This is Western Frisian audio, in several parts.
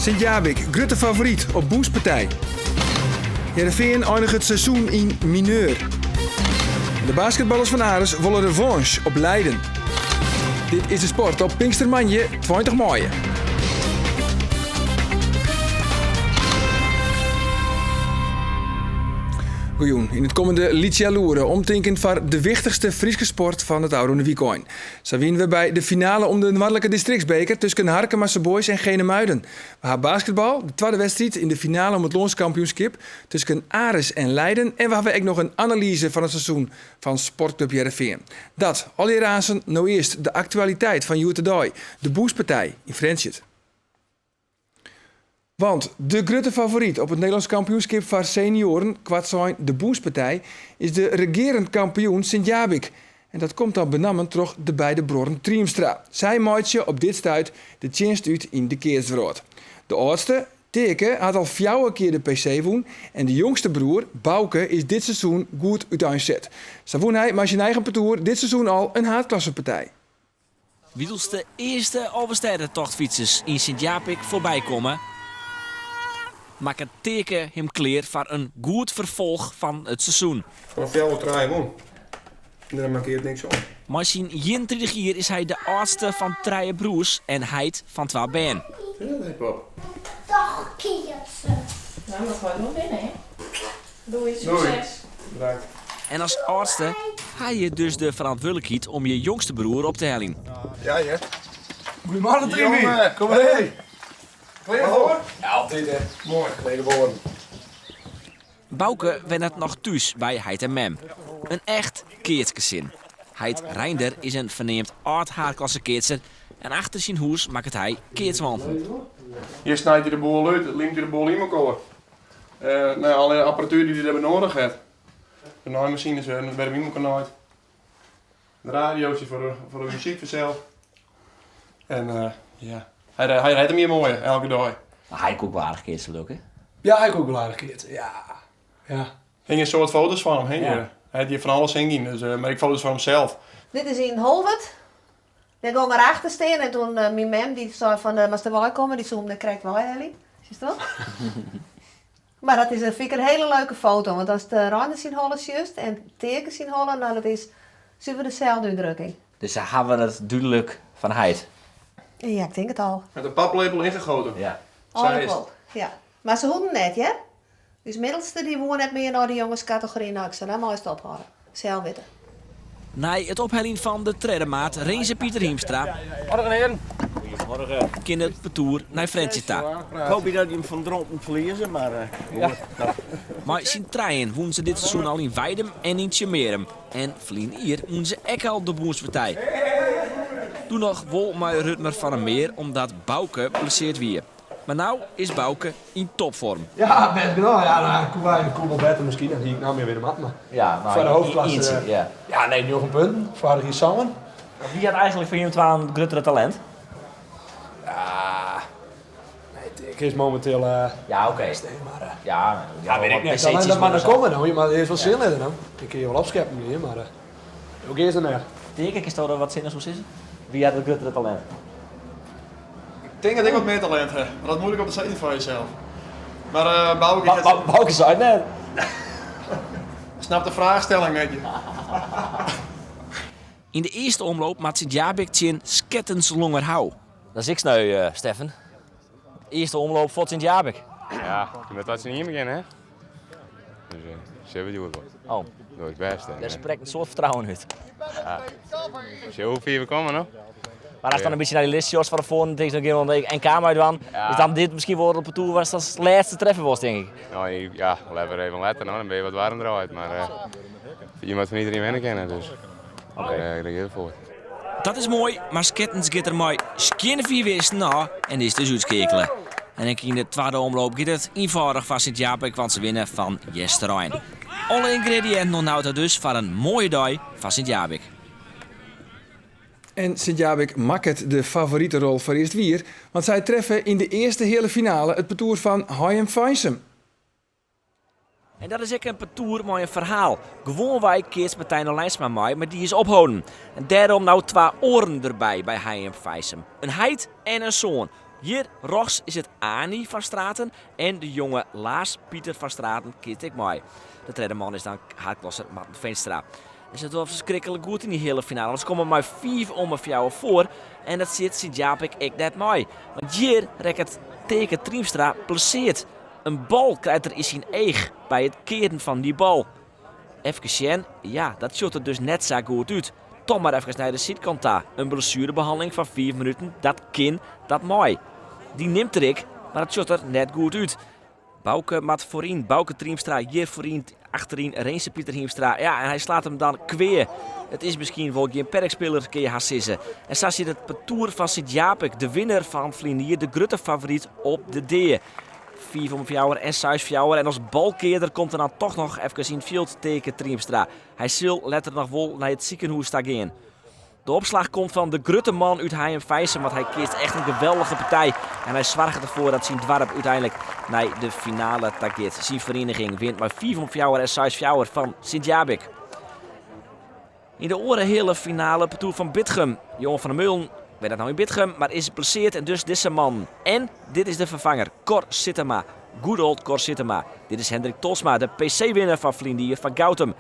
Sint Jabik, grutte favoryt op bûnspartij. Hearrenfean einiget seizoen yn mineur. De basketballers fan Aris wolle revanche op Leiden. Dit is de sport op Pinkstermoandei 20 maaie. Goejûn. Yn it kommende Lyts Healoere omtinken foar de wichtichste Fryske sport fan it ôfrûne wykein. Sa wiene we by de finale om de Noardlike Distriktsbeker tusken Harkemase Boys en Genemuiden. We ha basketbal, de twadde wedstriid yn de finale om it lânskampioenskip tusken Aris en Leiden en we hawwe ek noch in analyze fan it seizoen fan Sportklup Hearrenfean. Dat allegear aansen, no earst de aktualiteit fan hjoed-de-dei, de bûnspartij yn Frjentsjer. Want de grutte favoryt op it Nederlânsk kampioenskip foar senioaren, koartsein de bûnspartij, is de regearend kampioen Sint Jabik. En dat komt dan benammen troch de beide bruorren Triemstra. Sy meitsje op dit stuit de tsjinst út yn de keatswrâld. De âldste, Teake, hat al fjouwer kear de PC wûn en de jongste broer, Bauke, is dit seizoen goed úteinset. Sa wûn hy mei syn eigen partoer dit seizoen al in haadklassepartij. Wylst de earste Alvestêdetochtfytsers yn Sint Japik foarby komme, makket Teake him klear foar in goed ferfolch fan it seizoen. Fan fjouwer trije wûn. Dêr mankeart niks oan. Mei syn 31 jier is hy de âldste fan trije broers en heit fan twa bern. Dag keatsen. Nou, dat goait wol binnen, hè? Doei, sukses. Bedankt. En as âldste ha je dus de ferantwurdlikheid om je jongste broer op te heljen. Ja, hear. Goedemorgen, Triemie. Jongen, Kom maar heen. Klear foar? Ja, altyd hè. Moai, klede woorden. Bauke wennet noch thús by heit en mem. In echt keatsgesin. Heit Reinder is in ferneamd âld-haadklassekeatser en achter syn hûs makket hy keatswanten. Hjir snijt hy de boel út, limt hy de boel yn mekoar. No ja, alle apparatuer dy't hy dêrby noadich hat. De naaimasines wêr er yn mekoar naait. De radio's foar de, foar de muzyk fansels. En ja, hy, hy rêdt him hjir moai elke dei. Mar hy koe ek wol aardich keatse leau ik, hè? Ja, hy koe ek wol aardich keatse, ja. Ja. Hingje in soad foto's fan him, hingje. Ja. Hy hat hjir fan alles hingjen, dus, mar ek foto's fan himsels. Dit is yn Holwert. Dêr gong er achter stean en toen myn mem dy sei fan moatst der wei komme, dy soe him der krekt wei helje. Sjochst wol? Mar dat is, fyn ik in hiele leuke foto, want ast Reinder syn holle sjochst en Teake syn holle, no dat is suver deselde útdrukking. Dus se hawwe it dúdlik fan heit. Ja, ik tink it al. Met een paplepel ingegoten. Ja. Sa is it. Wol, ja. Mar se hoeden net, hear. Us middelste dy woe net mear nei de jongeskategory, no ik sei, dan meist ophâlde. Sels witte. Nei it opheljen fan de tredde maat Rinze Pieter Hiemstra Morgen heren. Goedemorgen. kin it partoer nei Frjentsjer ta. Ik hoop dat jim fan Dronten ferlieze, mar eh, goed. Dat... Mei syn trijen wûnen se dit seizoen al yn Weidum en yn Tsjummearum. En ferline jier wûnen se ek al de bûnspartij. Doe noch wol mei Rutmer van der Meer omdat Bauke blesseard wie. Mar no is Bauke yn topfoarm. Ja, bêst genôch. Ja, no, koe wy, koe wol better miskien. Dan hie ik no mear winne moatten. Mar Ja, no, foar de hoofdklasse. ientsje, ja. Ja, nee, njoggen punten. Foarich jier sân. Wie hat eigenlik fan jim twaen it gruttere talint? Ja, nee, ik is mominteel. Ja, oké. Maar, Ja, nou, ja, weet ik net. Dat, dat moat noch komme no. Je moatte earst wol sjen litte no. Ik kin je wol opskeppen hier, mar hoe gean se net? Teake, kinsto der wat sinnichs oer sizze? Wie hat it gruttere talint? Ik tink dat ik wat mear talint ha, mar dat is moeilik om te sizzen foar jesels. Mar uh, Bauke... Ba ba Bauke sei it net. Snap de fraachstelling net. Yn de earste omloop moat Sint Jabik tsjin Skettens Longerhou. Dat is ek sneu, eh, Steffen. Earste omloop foar Sint Jabik. Ja, je moat wat tsjin ien begjinne, hè? Dus uh, sille we hjoed wol. Oh. Dat is bêst. Dêr sprekt in soad fertrouwen út. Ja. Sjoch hoe fier we komme, no. Mar ast dan in bytsje nei dy list sjochst fan tefoaren, tinkst dan gean we NK meidwaan. Is dan dit miskien wol it partoer watst as lêste treffe wolst, tink ik? No, ja, leaver even letter, no. Dan binne je wat waarm draaid. Mar uh, je moat fan iedereen winne kinne, dus okay. Dêr gean we foar. Dat is moai, mar Skettens giet der mei skjinne fiif earsten ôf en is dus útskeakele. En ek yn de twadde omloop giet it ienfâldich foar Sint Jabik, want se winne fan Easterein. Alle yngrediïnten oant no ta dus foar in moaie dei foar Sint Jabik. En Sint Jabik makket de favorite rol foarearst wier, want sy treffe yn de earste heale finale it partoer fan Hijum Feinsum. En dat is ek in partoer mei in ferhaal. Gewoanwei keatst Martijn Olijnsma mei, mar dy is opholden. En dêrom no twa oaren derby by Hijum Feinsum. In heit en in soan. Hjir rjochts is it Ani van Straten en de jonge Laas Pieter van Straten keatst ek mei. De tredde man is dan haadklasser Marten Veenstra. En se dogge ferskriklik goed yn dy heale finale, want se komme mei fiif om 'e fjouwer foar en dat sit Sint Japik ek net mei. Want hjir rekket Teake Triemstra blesseard. In bal krijt er yn syn each by it kearen fan dy bal. Efkes sjen, ja, dat sjocht der dus net sa goed út. Toch mar efkes nei de sydkant ta. In blessuerebehanneling fan fiif minuten, dat kin, dat mei. Dy nimt er ek, mar it sjocht der net goed út. Bauke moat foaryn, Bauke Triemstra hjir foaryn, achteryn Rinse Pieter Hiemstra. Ja, en hy slaat him dan kwea. It is miskien wol gjin perkspiler, kinne je hast sizze. En sa sit it partoer fan Sint Japik, de winner fan ferline jier, de grutte favoryt op de dea. Fiif om fjouwer en seis fjouwer. En as balkearder komt er dan toch noch efkes yn it fjild, Teake Triemstra. Hy sil letter noch wol nei it sikehûs ta gean. De opslach komt fan de grutte man út Hijum-Feinsum, want hy keatst echt in geweldige partij. En hy soarget derfoar dat syn doarp úteinlik nei de finale ta giet. Syn ferieniging wint mei fiif om fjouwer en seis fjouwer fan Sint Jabik. Yn de oare heale finale partoer fan Bitgum. Johan van der Meulen wennet no yn Bitgum, mar is blesseard en dus dizze man. En dit is de ferfanger, Cor Sittema. Good old Cor Sittema. Dit is Hendrik Tolsma, de PC-winner fan ferline jier fan Goutum.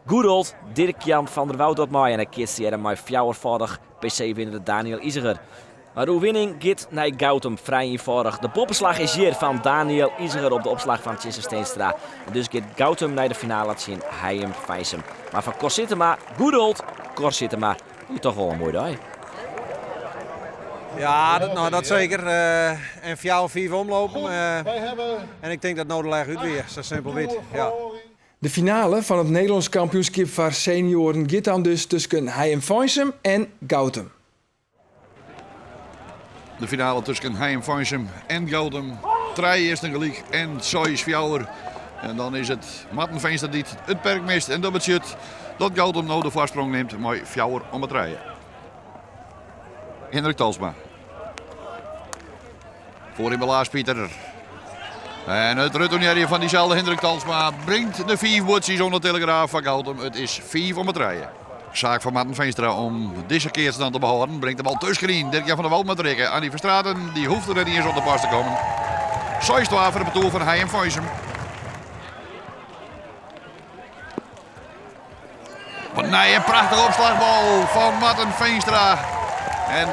Good old Dirk Jan van der Woud docht mei en hy keatst tegearre mei fjouwerfâldich PC-winner Daniël Iseger. Mar de oerwinning giet nei Goutum, frij ienfâldich. De boppeslach is hjir fan Daniël Iseger op de opslach fan Tjisse Steenstra. En dus giet Goutum nei de finale tsjin Hijum Feinsum. Mar foar Cor Sittema, good old Cor Sittema, wie toch wol in moaie dei. Ja, dat, nou, dat zeker. En fjouwer, fiif omlopen. En ik tink dat no de lêch út wie, sa simpel wie it. Ja. De finale fan it Nederlânsk kampioenskip foar senioaren giet dan dus tusken Hijum-Feinsum en Goutum. De finale tusken Hijum-Feinsum en Goutum. Trije earsten gelyk en seis fjouwer. En dan is it Marten Veenstra dy't it perk mist. En dat betsjut dat Goutum no de foarsprong nimt mei fjouwer om 'e trije. Hendrik Talsma. Foaryn by Laas Pieter. En it retournearjen fan dyselde Hendrik Talsma bringt de fiif buordsjes oan de telegraaf foar Goutum. It is fiif om 'e trije. Saak foar Marten Veenstra om dizze keats dan te behâlden. Bringt de bal tuskenyn. Dirk-Jan van der Wal moat rikke. Annie Verstraten dy hoecht der net iens oan te pas te kommen. 6-2 foar it partoer fan Hijum Feinsum. Wat nije prachtige opslachbal fan Marten Veenstra. En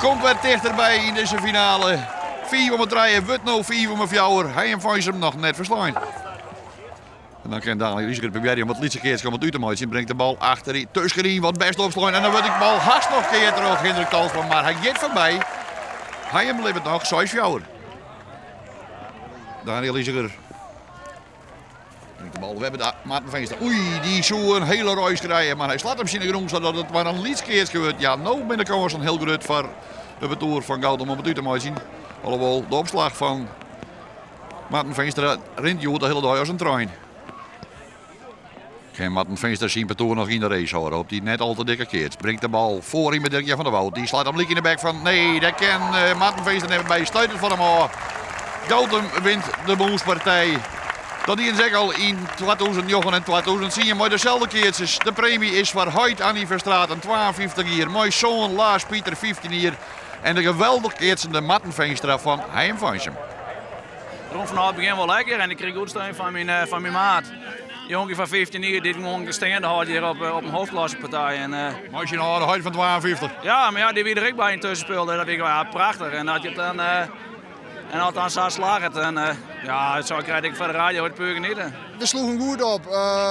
komt wer tichterby yn dizze finale. 5 om 3 wurdt no 5 om 4. Hijum Feinsum noch net ferslein. En dan kin Daniël Iseger probearje om it lytse keatske om it út te meitsjen. Bringt de bal achter tuskenyn, wat bêst opslein. En dan wurdt de bal hast noch keard troch Hendrik Talsma, mar hy giet foarby. Hijum libbet noch, 6-4. Daniël Iseger. Bringt de bal wer by de Marten Veenstra. Oei, dy soe in hiele reis krije, mar hy slacht him tsjin de grûn sadat it mar in lyts keatske wurdt. Ja, no binne de kânsen hiel grut foar de partoer fan Goutum om it út te meitsjen. Alhoewol, de opslach fan Marten Veenstra rint hjoed de hiele dei as in trein. Kin Marten Veenstra syn partoer noch yn de race hâlde op dy net al te dikke keats? Bringt de bal foaryn by Dirk-Jan van der Woud. Dy slacht him lyk yn de bek fan. Nee, dêr kin Marten Veenstra net by. Stuit it fan him ôf. Goutum wint de bûnspartij. Dat dienen se ek al yn 2009 en 2010 mei deselde keatsers. De premy is foar heit Annie Verstraten, 52 jier, mei soan Laas Pieter, 15 jier en de geweldich keatsende Marten Veenstra fan Hijum Feinsum. Rûn fanôf it begjin wol lekker en ik krige goed steun fan myn, fan myn maat. Jonkje fan 15 jier dy't gewoan steande hâldt hjir op, op in hoofdklassepartij. En, Mei syn âlde heit fan 52. Ja, mar ja, dy wie der ek by yn tuskenspul. Dat wie ja, prachtich. En dat je it dan, en as dan sa slagget, en ja, sa krijt ik foar de radio it puer genieten. We sloegen goed op.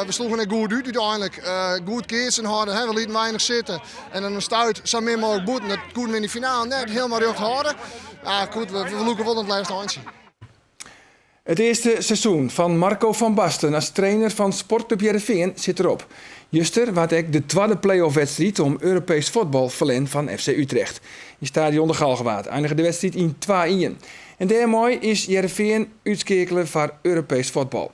We sloegen ek goed út úteinlik. Goed keatsen hâlden, we lieten weinich sitte. En dan in stuit sa min mooglik bûten. Dat koenen we yn de finale net hielendal rjocht hâlde. Ja, goed, we lûke wol oan it lêste eintsje. It earste seizoen fan Marco van Basten as trainer fan Sportklub Hearrenfean sit derop. Juster waard ek de twadde play-off-wedstriid om Europeesk fuotbal ferlern fan FC Utrecht. Yn stadion De Galgenwaard einige de wedstriid yn twa-ien. En dêrmei is Hearrenfean útskeakele foar Europeesk fuotbal.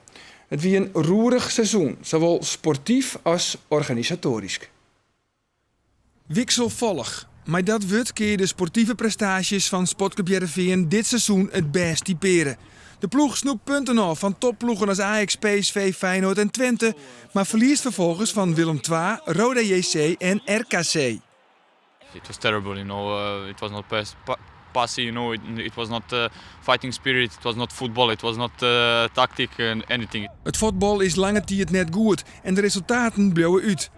It wie in roerich seizoen, sawol sportyf as organisatoarysk. Wikselfallich. Mei dat wurd kinne je de sportive prestaasjes fan Sportklub Hearrenfean dit seizoen it bêst typeare. De ploech snoept punten ôf fan topploegen as Ajax, PSV, Feyenoord en Twente, mar ferliest ferfolgens fan Willem II, Roda JC en RKC. It was terrible, you know. It was not passie, it was not fighting spirit, it was not football, it was not tactic and anything. It fuotbal is lange tiid net goed en de resultaten bliuwe út.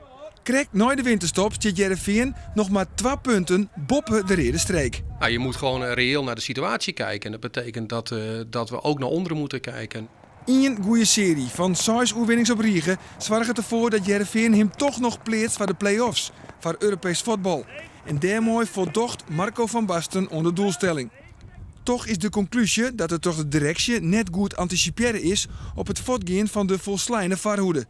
Krekt nei de winterstop stiet Hearrenfean noch mar twa punten boppe de reade streek. Nou, je moet gewoon reëel naar de situatie kijken. En dat betekent dat, dat we ook naar onderen moeten kijken. Ien goede searje fan seis oerwinnings op rige soarget derfoar dat Hearrenfean him toch noch pleatst foar de play-offs foar Europeesk fuotbal. En dêrmei foldocht Marco van Basten oan de doelstelling. Toch is de konklúzje dat der troch de direksje net goed antisipearre is op it fuortgean fan de folsleine foarhoede.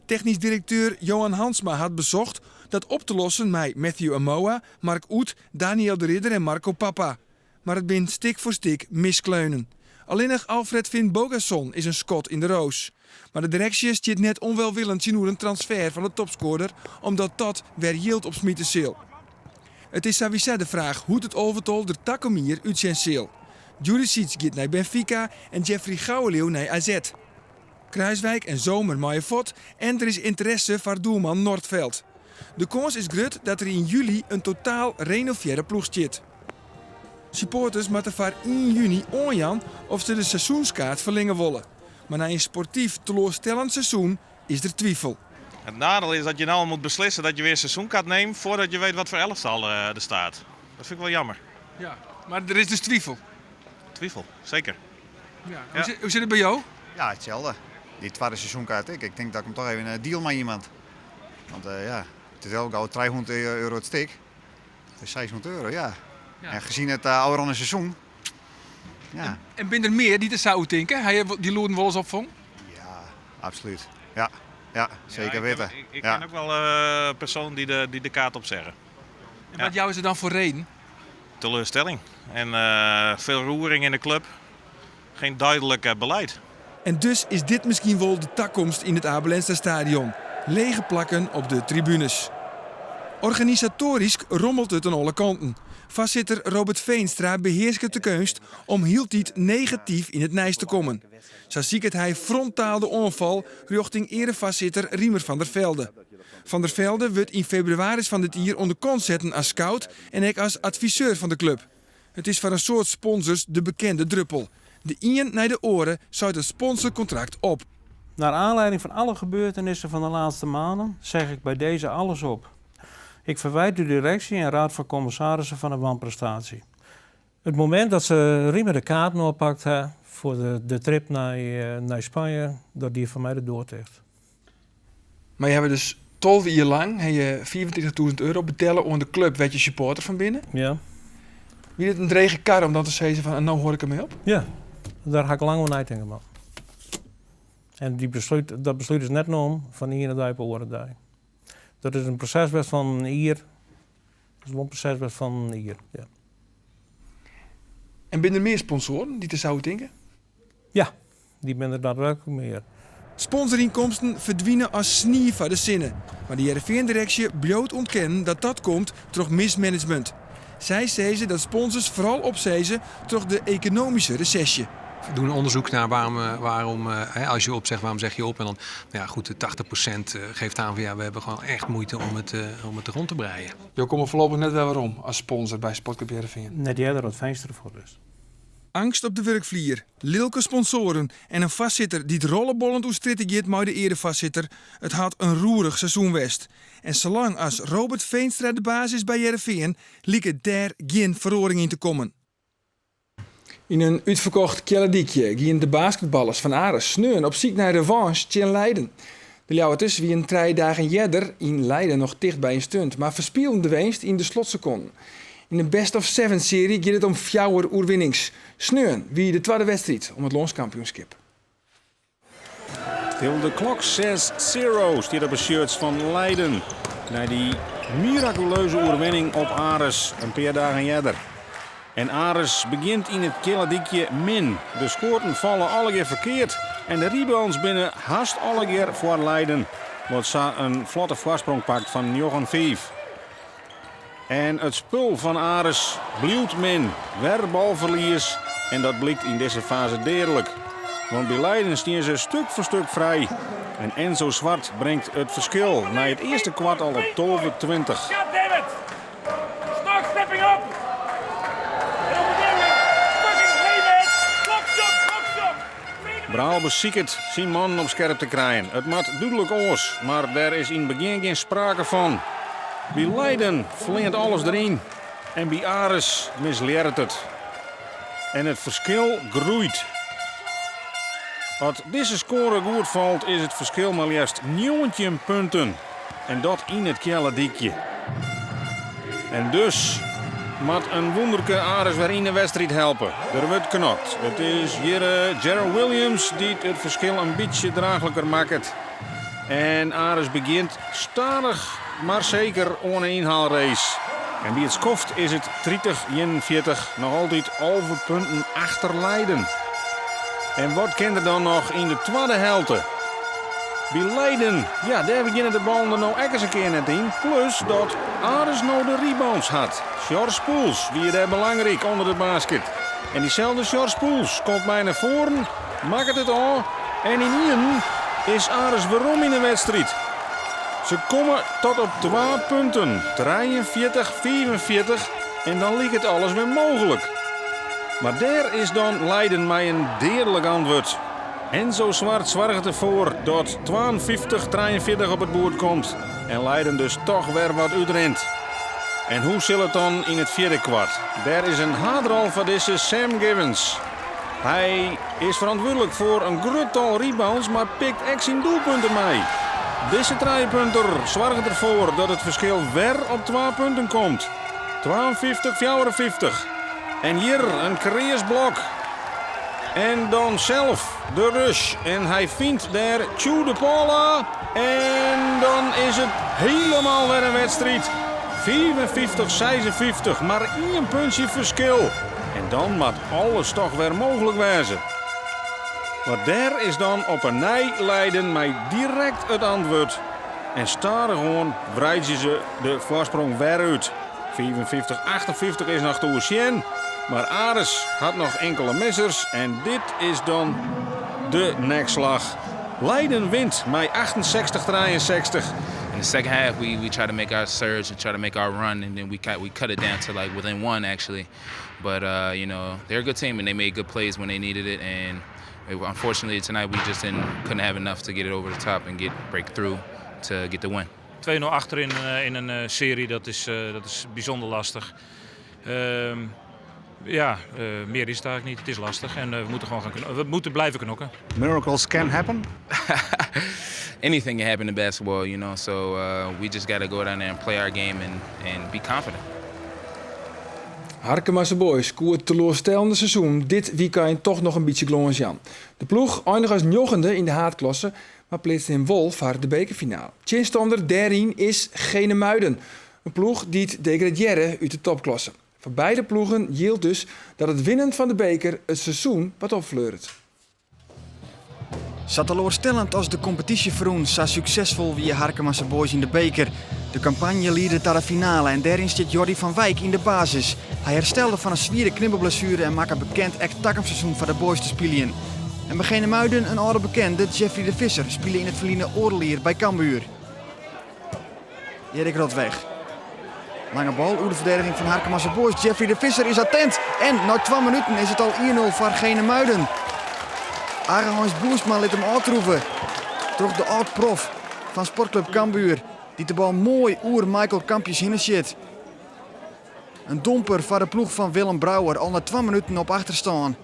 Technysk direkteur Johan Hansma hat besocht dat op te lossen mei Matthew Amoah, Mark Uth, Daniël de Ridder en Marco Pappa. Mar it bin stik foar stik miskleunen. Allinnich Alfred Finnbogason is in skot yn de roos. Mar de direksje stiet net ûnwelwillend tsjinoer in transfer fan de topskoarder, omdat dat wer jild opsmite sil. It is sawiesa de fraach hoe't it alvetal der takom jier útsjen sil. Djuricic giet nei Benfica en Jeffrey Gouweleeuw nei AZ. Kruiswijk en Zomer meie fuort en der is ynteresse foar doelman Nordfeldt. De kâns is grut dat der yn july in totaal renovearre ploech stiet. Supporters moatte foar ien juny oanjaan oft se de seizoenskaart ferlinge wolle. Mar nei in sportyf teloarstellend seizoen is der twifel. Het nadeel is dat je nou al moet beslissen dat je weer seizoenkaart neemt voordat je weet wat voor elftal er staat. Dat vind ik wel jammer. Ja, mar der is dus twifel? Twifel, zeker. Ja. Ja. Hoe sit it by jo? Ja, itselde. Dy twadde seizoenkaart ek. Ik tink dat ik him toch even eh, deal mei iemand. Want eh, ja, it is al gau 300 euro it stik. Dat is 600 euro, ja. ja. En gezien het uh, ôfrûne seizoen. Ja. En, en binne der mear dy't der sa oer tinke? Ha je dy lûden wolris opfongen? Ja, absoluut. Ja, ja zeker ja, weten. Ik, ik ken ook wel uh, personen die de kaart opzeggen. En wat jouwe se dan foar reden? Teleurstelling en uh, veel roering in de club. Geen duidelijk uh, beleid. En dus is dit miskien wol de takomst yn it Abe Lenstra Stadion. Lege plakken op de tribunes. Organisatoarysk rommelt it oan alle kanten. Foarsitter Robert Veenstra behearsket de keunst om hieltyd negatyf yn it nijs te kommen. Sa siket hy frontaal de oanfal rjochting earefoarsitter Riemer van der Velde. Van der Velde wurdt yn febrewaris fan dit jier oan de kant setten as scout en ek as adviseur fan de klup. It is foar in soad sponsors de bekende druppel. De ien nei de oare seit it sponsorkontrakt op. Naar aanleiding van alle gebeurtenissen van de laatste maanden zeg ik bij deze alles op. Ik verwijt de directie en raad van commissarissen van de wanprestatie. Het moment dat ze Riemer de kaarten oppakt ha foar de, de trip nei, eh, nei Spanje, dat die foar my de doar ticht. Mar je hawwe dus 12 jier lang ha je 35.000 euro betelle oan de klup wêr't je supporter fan binne. Ja. Wie dit in drege kar om dan te sizzen fan no hâld ik dermei op? Ja, dêr ha ik lang oer neitinke moatten. En dy beslút, dat beslút is net nommen fan de iene dei op de oare dei. Dat is in proses west fan in jier. Dat is wol in proses west fan in jier, ja. En binne der mear sponsoaren dy't der sa oer tinke? Ja, dy binne der daadwerklik mear. Sponsorynkomsten ferdwine as snie foar de sinne. Mar de Hearrenfean-direksje bliuwt ûntkennen dat dat komt troch mismanagement. Sy sizze dat sponsors foaral opsizze troch de ekonomyske resesje. We doen onderzoek naar waarom, waarom als je opzegt, waarom zeg je op? En dan, nou ja, goed, 80% geeft aan van ja, we hebben gewoon echt moeite om het rond te breien. Jo komme foarlopich net wer werom as sponsor by Sportclub Hearrenfean. Net earder as Veenstra fuort is. Eangst op de wurkflier, lilke sponsoaren en in foarsitter dy't rollebollend oer strjitte giet mei de earefoarsitter, it hat in roerich seizoen west. En salang as Robert Veenstra de baas is by Hearrenfean, liket dêr gjin feroaring yn te kommen. Yn in útferkocht Kealledykje gienen de basketballers fan Aris sneon op syk nei revanche tsjin Leiden. De Ljouwerters wienen trije dagen earder yn Leiden noch ticht by in stunt, mar ferspilen de winst yn de slotsekonden. Yn de best of seven searje giet it om fjouwer oerwinnings. Sneon wie de twadde wedstriid om it lânskampioenskip. Till the clock says zero stiet op 'e shirts fan Leiden. Nei dy mirakuleuze oerwinning op Aris in pear dagen earder. En Aris begjint yn it Kealledykje min. De skoaten falle allegear ferkeard en de rebounds binne hast allegear foar Leiden, wat sa in flotte foarsprong pakt fan 9-5. En it spul fan Aris bliuwt min. Wer balferlies en dat blykt yn dizze faze deadlik. Want by Leiden stean se stuk foar stuk frij. En Enzo Zwart bringt it ferskil nei it earste kwart al op 12-20. God damn it! Start stepping up! Braal besiket syn mannen op skerp te krijen. It moat dúdlik oars, mar dêr is yn it begjin gjin sprake fan. By Leiden fleant alles deryn en by Aris mislearret it. En it ferskil groeit. As dizze skoare goed falt is it ferskil mar leafst 19 punten. En dat yn it Kealledykje. En dus moat in wûnderke Aris wer yn de wedstriid helpe. Der wurdt knokt. It is hjir Gerald Williams dy't it ferskil in bytsje draachliker makket. En Aris begjint stadich mar seker oan 'e ynhaalrace. En by it skoft is it 30-41, noch altyd 11 punten achter Leiden. En wat kin der dan noch yn de twadde helte? By Leiden, ja, dêr begjinne de ballen der no ek ris in kear net yn. Plus dat Aris no de rebounds hat. Sjors Poels wie dêr belangryk ûnder de basket. En dyselde Sjors Poels komt mei nei foaren, makket it ôf en ynienen is Aris werom yn de wedstriid. Se komme tot op twa punten, 43, 45 en dan liket alles wer mooglik. Mar dêr is dan Leiden mei in deadlik antwurd. Enzo Zwart soarget derfoar dat 52, 43 op it boerd komt en Leiden dus toch wer wat útrint. En hoe sil it dan yn it fjirde kwart? Dêr is in haadrol foar dizze Sam Givens. Hy is ferantwurdlik foar in grut tal rebounds, mar pikt ek syn doelpunten mei. Dizze trijepunter soarget derfoar dat it ferskil wer op twa punten komt. 52, 54. En hjir in kreas blok. En dan sels de rush. En hy fynt dêr Tjoe de Paula. En dan is it hielendal wer in wedstriid. 55, 56, mar ien puntsje ferskil. En dan moat alles toch wer mooglik wêze. Mar dêr is dan op 'e nij Leiden mei direkt it antwurd. En stadichoan wreidzje se de foarsprong wer út. 55, 58 is noch te oersjen, mar Aris hat noch inkele missers en dit is dan de nekslach. Leiden wint mei 68, 63. In the second half, we try to make our surge and try to make our run, and then we cut it down to like within one actually. But they're a good team and they made good plays when they needed it. And unfortunately tonight we just didn't couldn't have enough to get it over the top and get break through to get the win. 2-0 achter in een serie, dat is bijzonder lastig. Ja, meer is het eigenlijk niet. Het is lastig en we moeten gewoon gaan we moeten blijven knokken. Miracles can happen. Anything can happen in basketball. So we just got to go down there and play our game and be confident. Harkemase Boys koe it teloarstellende seizoen dit wykein toch noch in bytsje glâns jaan. De ploech einige as njoggende yn de haadklasse, mar pleatste him wol foar de bekerfinale. Tsjinstanner dêryn is Genemuiden, in ploech dy't degradearre út de topklasse. Foar beide ploegen jildt dus dat it winnen fan de beker it seizoen wat opfleuret. Sa teloarstellend as de kompetysje ferrûn, sa suksesfol wie Harkemase Boys yn de beker. De kampanje liede ta de finale en dêryn stiet Jordi van Wijk yn de basis. Hy herstelde fan in swiere knibbelblessuere en makke bekend ek takom seizoen foar de Boys te spyljen. En by Genemuiden in âlde bekende, Jeffrey de Visser, spile yn it ferline oardel jier by Cambuur. Erik Rotweg. Lange bal oer de ferdigening fan Harkemase Boys. Jeffrey de Visser is attent. En nei 2 minuten is it al 1-0 foar Genemuiden. Arend Boersma lit him ôftroeve troch de âld-prof fan Sportclub Cambuur. Dy't de bal moai oer Michael Kampjes hinne sjit. In domper foar de ploech fan Willem Brouwer al nei 2 minuten op achterstân.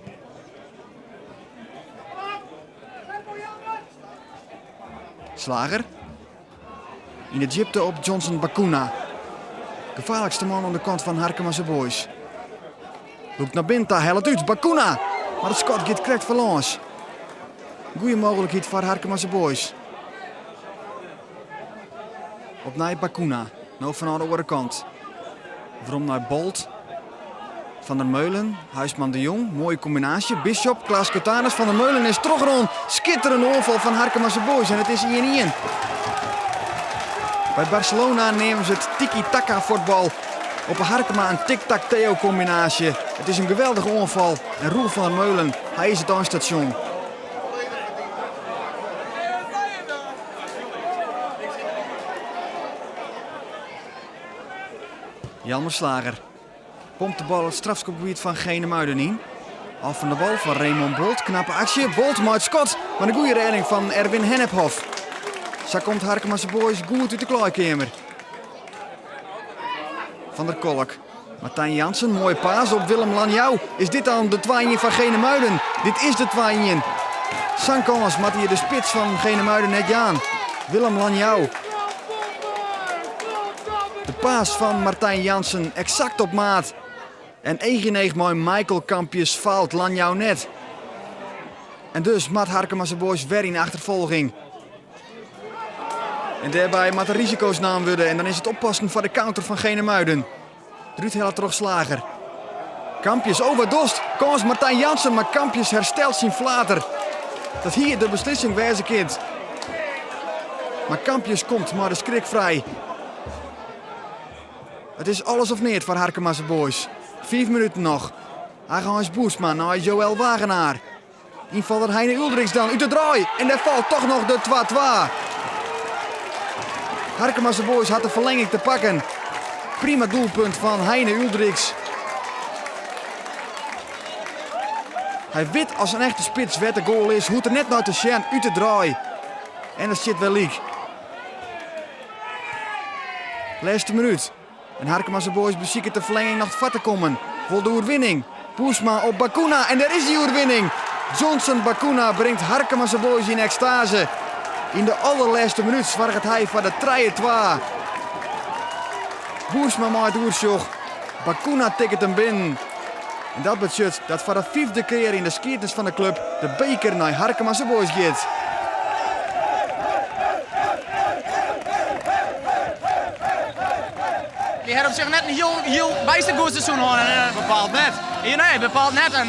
Slager. Yn de djipte op Johnson Bakuna. Gefaarlikste man oan de kant fan Harkemase Boys. Lûkt nei binnen ta, hellet út. Bakuna! Mar it skot giet krekt foarlâns. Goede mooglikheid foar Harkemase Boys. Opnij Bakuna. No fanôf de oare kant. Werom nei Bolt. Van der Meulen, Huisman de Jong, moaie kombinaasje. Bishop, Klaas Kotanus, Van der Meulen is trochrûn. Skitterende oanfal fan Harkemase Boys en it is 1-1. By Barcelona neame se it tiki-taka fuotbal. Op 'e Harkema in tic-tac-theo kombinaasje. It is in geweldige oanfal en Roel van der Meulen, hy is it einstasjon. Jelmer Slager pompt de bal it strafskopgebiet fan Genemuiden yn. Af fan de bal fan Raymond Bolt. Knappe aksje. Bolt mei it skot, mar in goede rêding fan Erwin Hennephof. Sa komt Harkemase Boys goed út de klaaikeamer. Van der Kolk. Martijn Jansen, mooie paas op Willem Lanjouw. Is dit dan de 2-1 fan Genemuiden? Dit is de 2-1. Sa'n kâns moat hjir de spits fan Genemuiden net jaan. Willem Lanjouw. De paas fan Martijn Jansen eksakt op maat. En each yn each mei Michael Kampjes faalt Lanjouw net. En dus moat Harkemase Boys wer yn achterfolging. En dêrby moatte risiko's naam wurde en dan is it oppassen foar de counter fan Genemuiden. Derút helle troch Slager. Kampjes, oh wat dochst? Kâns Martijn Jansen, mar Kampjes herstelt syn flater. Dat hie de beslissing wêze kind. Mar Kampjes komt mei de skrik frij. It is alles of neat foar Harkemase Boys. Fiif minuten noch. Age Boersma nei Joël Wagenaar. Ynfaller Heine Uldriks dan út de draai en dêr falt toch noch de 2-2. Harkemase Boys hat de ferlenging te pakken. Prima doelpunt fan Heine Uldriks. Hy wit as in echte spits wêr't de goal is, hoecht er net nei te sjen út de draai. En it stiet wer lyk. Lêste minút. En Harkemase Boys besiket de ferlenging noch foar te kommen. Wol de oerwinning. Boersma op Bacuna en dêr is dy oerwinning! Johnson Bacuna bringt Harkemase Boys yn ekstase. Yn de allerlêste minút soarget hy foar de 3-2. Boersma mei it oersjoch. Bacuna tikket him binnen. En dat betsjut dat foar de fyfde kear yn de skiednis fan de klup de beker nei Harkemase Boys giet. Wy ha op sich net in hiel, hiel byster goed seizoen hân. En, Bepaald net. Ja, nee, bepaald net. En,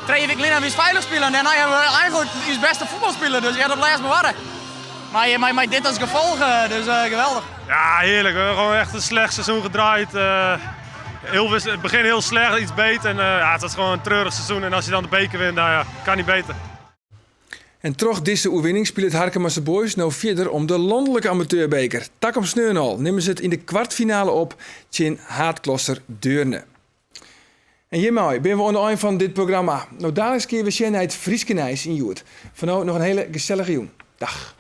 trije wiken lyn hawwe wy feilich spile en dêrnei hawwe we eigentlik ús bêste fuotbal spile. Dus ja, dat lêst bewarre. Mei, mei, mei dit as gefolch, dus geweldich. Ja, heerlijk. We hebben gewoon echt een slecht seizoen gedraaid. Heel, het begin heel slecht, iets beter. En ja, het was gewoon een treurig seizoen. En als je dan de beker wint, nou ja, kan niet beter. En troch dizze oerwinning spilet Harkemase Boys no fierder om de lanlike amateurbeker. Takom sneon al nimme se it yn de kwartfinale op tsjin haadklasser Deurne. En hjirmei binne we oan de ein fan dit programma. No daliks kinne we sjen nei it Fryske nijs yn Hjoed. Foar no noch in hiele gesellige jûn. Dag.